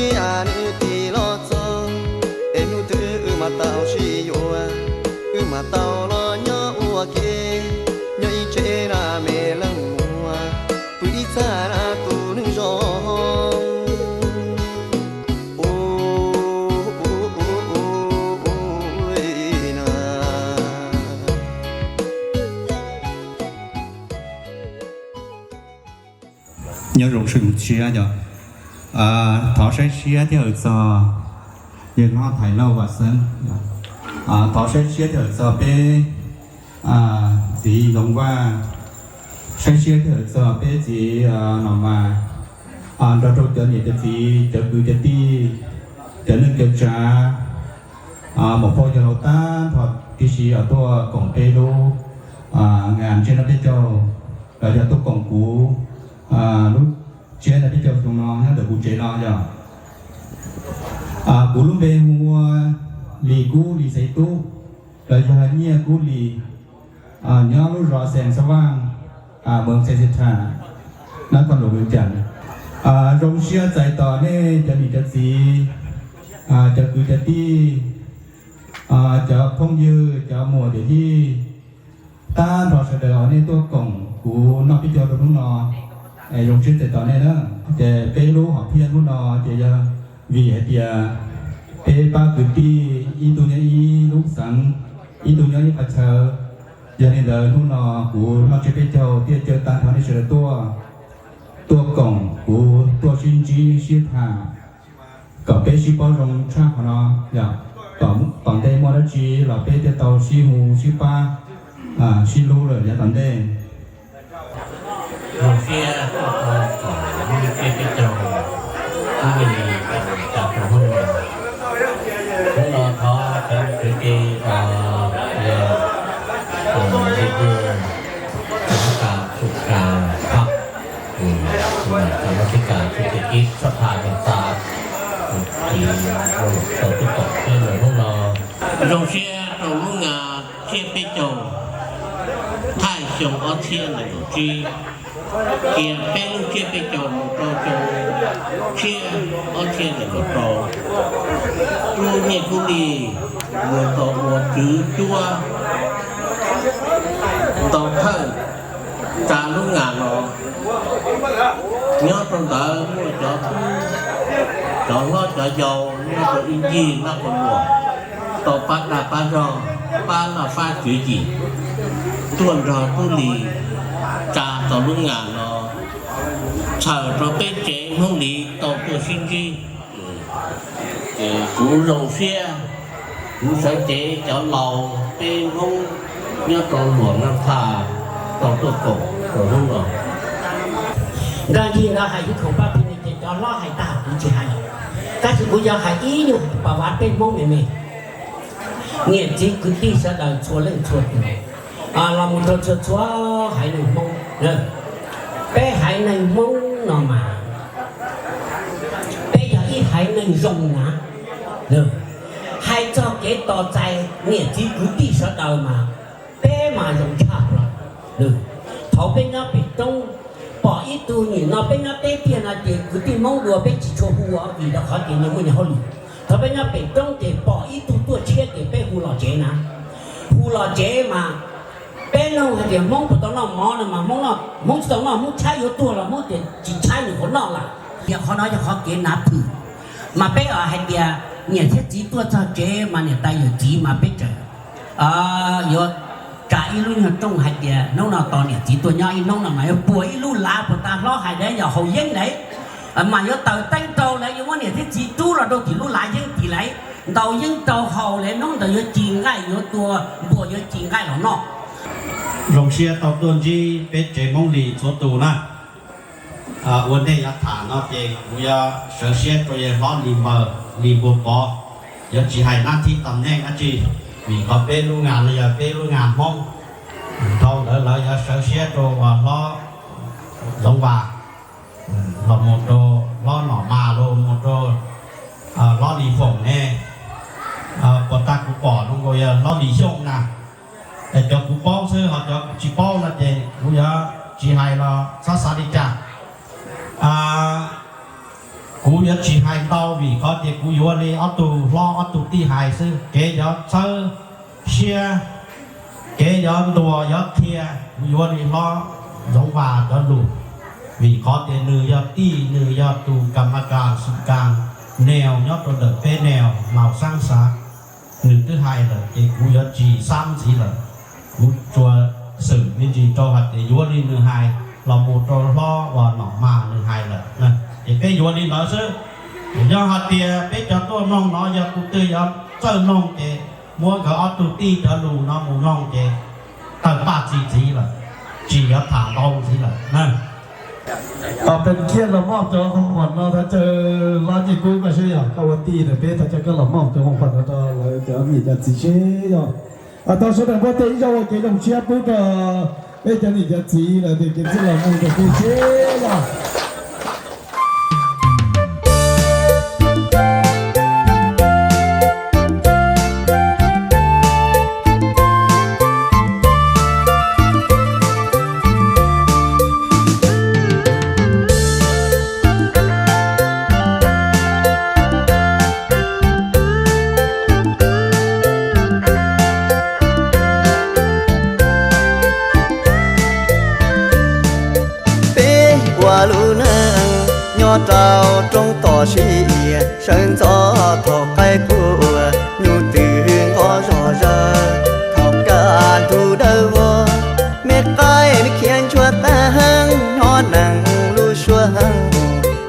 Ib yam nws tig los txog, es hnub twg wb mam tau sib yuav, wb mam tau los nyob ua ke, nyob ib tsev na me leej muam, pw ib txhab na tus neeg zoo. Nyob zoo siab yom. Thov saib siab thiab hawm txog yawg hlob Thaiv Lauj Vam Xeeb. Thov saib siab thiab hawm txog peb txiv Ntxoov Vaj, saib siab thiab hawm txog peb txiv Nom Mas, nrog rau cov niam cov txiv, cov kwv cov tij, cov neej cov tsav, muam phauj yawg laus tag nrho, tib si tuaj koom peb lub ngas tsiab no peb caug, los yog tuaj koom kuv lub tsiab no peb caug xyoo no nyob ntawm kuv tsev no yog. Kuv lub npe hu ua Lis Kub Lis Xaiv Tub, los yog Nyiaj Kub Lis, nyob lub zos Xees Xab Vaj, moos Xees Xes Thas, nab koj luam Vees Cas. Zoo siab txais tos nej cov niam cov txiv, cov kwv cov tij, cov phooj ywg, cov muam cov yij, tag nrho sawv daws uas nej tuaj koom kuv noj peb caug rau hnub no. Zoo siab txais tos nej na. Ces peb lub hom phiaj hnub no ces yog vim hais tias peb pab kwv tij ib tug nyob ib lub xeev, ib tug nyob ib qhov chaw, yog li ntawd hnub no kuv noj tsiab peb caug thiaj caw tag nrho nej sawv daws tuaj, tuaj koom kuv tuaj sib ntsib sib tham, kom peb sib paub zoo tshaj qhov no yom. Tom ntej muaj dab tsi los peb thiaj tau sib hu sib pab, sib hlub lawm yav tom ntej. Zoo siab tuaj tau koom lub tsiab peb caug, lub me lis tau tsa rau hnub no. Hnub no thov cov kwv tij, yog, yog li, cov kas txhua kas phab, cov laj thib kas txhua tib kib sab phaj yog tas, ces tau tuaj koom peb lub hnub no. Zoo siab rau lub ngas tsiab peb caug, thaij xyoo ob txhiab nees nkaum tsib, cia peb lub tsiab peb caug mus rau xyoo tshiab ob txhiab nees nkaum rau. Lub nyiaj kub lis mus tau ua tswv cuab ntau thawj tsa lub ngas no. Nyob rau ntawd muaj cov tub, cov hlob cov yau nyob rau ib ncig nab qa luam tau pab dag pab zog, pab noj fab tswv yim, tuaj nrog tub lis tsa tau lub ngas no, txhawm rau peb tsev Hmoob Lis tau tuaj sib ntsib. Ces kuv zoo siab, kuv sawv cev cov laus peb Hmoob nyob rau luam Naj Thaj tau tuaj koom rau hnub no. Nrog ncig no hais ib khoom pab phi ne ces cov hlob hais tag kuv tsis hais, tab sis kuv yuav hais ib nyuag pas vav peb Hmoob me me, niam txiv kwv tij sawv daws txhua leej txhua tus, los mus rau txhua txhua haiv neeg Hmoob. Peb haiv neeg Hmoob no mas peb yog ib haiv neeg zoo na. Hais txog kev tos txais niam txiv kwv tij sawv daws mas peb mas zoo tshaj plaws. Thaum peb nyob pem roob, pom ib tug, nim no peb nyob teb tiag no ces kwv tij Hmoob dua peb tsis tshua hu ua vim rau qhov tias nws muaj nws hauj lwm. Thaum peb nyob pem roob ces pom ib tug tuaj tshiab ces peb hu los tsev na. Hu los tsev mas peb nug hais tias Hmoob puas tau noj mov no mas Hmoob, Hmoob tsis tau noj, Hmoob tshaib yuav tuag los Hmoob tias tsis tshaib nws qhuav noj lawm. Yog qhov no yog qhov kev nav phwm. Mas peb hais tias niam thiab txiv tuaj txog tsev mas niam tais yawm txiv mas peb tseem yuav tsa ib lub nyuag rooj hais tias hnub no tos niam txiv tuaj nyob ib hnub no mas yuav puas ib lub lav puas tas hlob hais tias yog haus yeeb lawm, mas yuav taws teeb rau lawm, yuav muab niam thiab txiv rub los rau tim lub lav yeeb tim lawm, ntaus yeeb rau haus lawm, hnub ntawd yuav ci nqaij yuav tua, npua yuav ci nqaij los noj. Zoo siab tau tuaj ntsib peb tsev Hmoob Lis txhua tus na. Ua ntej yuav tham no ces kuv yuav sawv siab rau yawg hlob Lis Npaws Lis Npua Pov, yuav tsis hais nab thib tam neej dab tsi, vim qhov peb lub ngas no yog peb lub ngas Hmoob. Dhau ntawd lawv yuav sawv siab rau uas hlob Zoov Vas, los mus rau hlob Nom Mas, los mus rau hlob Lis Foom ne, puas tag kuv pom no nkaus yog hlob Lis Xyooj na. Es cov kuv paub xwb, ho cov kuv tsis paub no ces kuv yuav tsis hais los txhob xav li cas. Kuv yuav tsis hais ntau vim qhov tias kuv yuav li ob tug hlob ob tug tij hais xwb, kev yuav txhawb siab, kev yuav ntuas yuav qhia, kuv yuav li hlob Ntxoov Vas cov lus, vim qhov tias nws yog tij, nws yog tus kam ma kas xum kas neos nyob rau ntawm peb neos laus saab xav, nws twb hais lawm ces kuv yuav tsis xab ntxiv lawm. Kuv tsuas xwm me ntsis rau hais tias yuav li nws hais los mus rau hlob uas Nom Mas nws hais lawm, ces peb yuav li ntawd xwb. Yog hais tias peb cov tuaj mloog no yog tus twg yuav txawj mloog ces muab nkawd ob tug tij cov lus no mus mloog ces tawg paj txi ntxiv lawm, tsis yuav tham ntau ntxiv lawm na. Pes kiag los moj cov hoo khuam no thov caw Hlob Nyiaj Kub koj seb yog koj ua tij ntawm peb, thov caw koj los moj cov hoo khuam no rau lawv cov niam cov txiv seb yog tau sawv daws npuaj tej ib zaug ua kev zoo siab pub rau peb cov niam cov txiv lawv tias kev txij los mus rau peb seb yog. Peb ua lub neej nyob rau roob toj siab, sawv ntxov thaum qaib puag, nyuj twm nqov zog zawg, thaum kaj ntug dawb vog, me qaib nws khiav ntsuag tag heev, hnov neeg lub suab heev,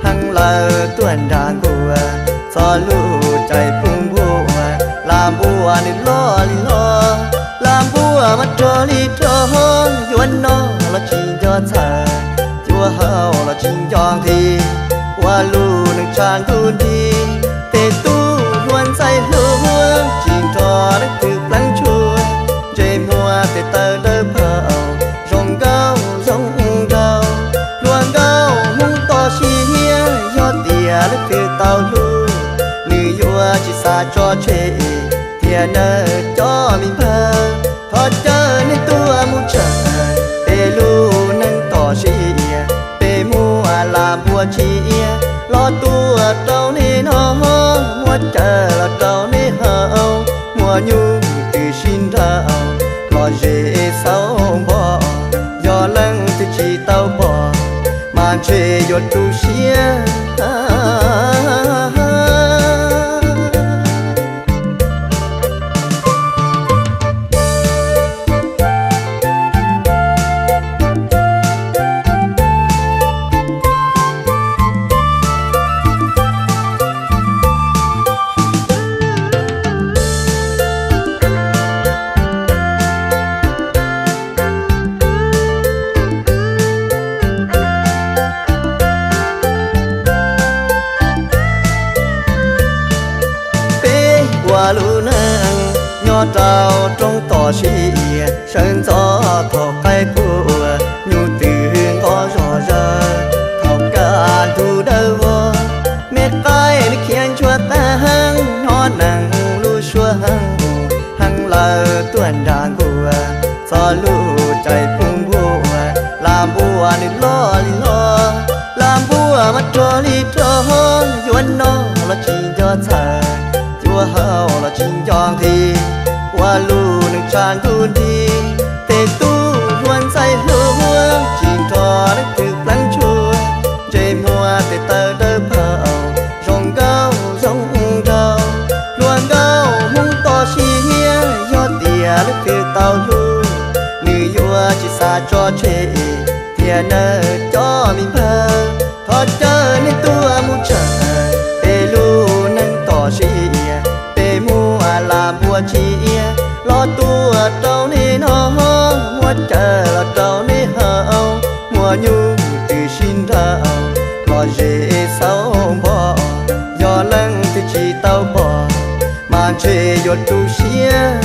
heev lawm tuaj nram nkuaj, txog lub caij pub npuaj, lam npuaj nws loj li loj, lam npuaj mas rog li rog, yuav noj los tsis nco txhawj, yuav haus los tsis nco nqhis, ua lub neej tshav ntuj nrig, tej tub hluas ntxhais hluas tsis nrog leej twg pleev tshuaj, ntsej muag tes taw dawb paug, zoo nkauj zoo nraug, hluas nkauj Hmoob toj siab, yog tias leej twg tau hlub, nws yuav tsis xav tso tseg, thiab nawb cov me npawg, thov caw nej tuaj mus tshawb peb lub neej toj siab, peb muaj lam npuaj tshiab, los tuaj rau nej noj, muab cawm los rau nej haus, muaj nyuj twm sib nraus, los ze xauv npo, yog leej twg tsis tau pom, mas ntshe yuav tu siab. Peb ua lub neej nyob rau roob toj siab, sawv ntxov thaum qaib puag, nyuj twm nqov zog zawg, thaum kaj ntug dawb vog, me qaib nws khiav ntsuag tag heev, hnov neeg lub suab heev, heev lawm tuaj nram nkuaj, txog lub caij pub npuaj, lam npuaj nws loj li loj, lam npuaj mas rog li rog, yuav noj los tsis nco txhawj, yuav haus los tsis nco nqhis, ua lub neej tshav ntuj nrig, tej tub hluas ntxhais hluas tsis nrog leej twg pleev tshuaj, ntsej muag tes taw dawb paug, zoo nkauj zoo nraug, hluas nkauj Hmoob toj siab, yog tias leej twg tau hlub, nws yuav tsis xav tso tseg, thiab nawb cov me npawg, thov caw nej tuaj mus tshawb peb lub neej toj siab, peb muaj lam npuaj tshiab, los tuaj rau nej noj, muab cawm los rau nej haus, muaj nyuj twm sib nraus, los ze xauv npo, yog leej twg tsis tau pom, mas ntshe yuav tu siab.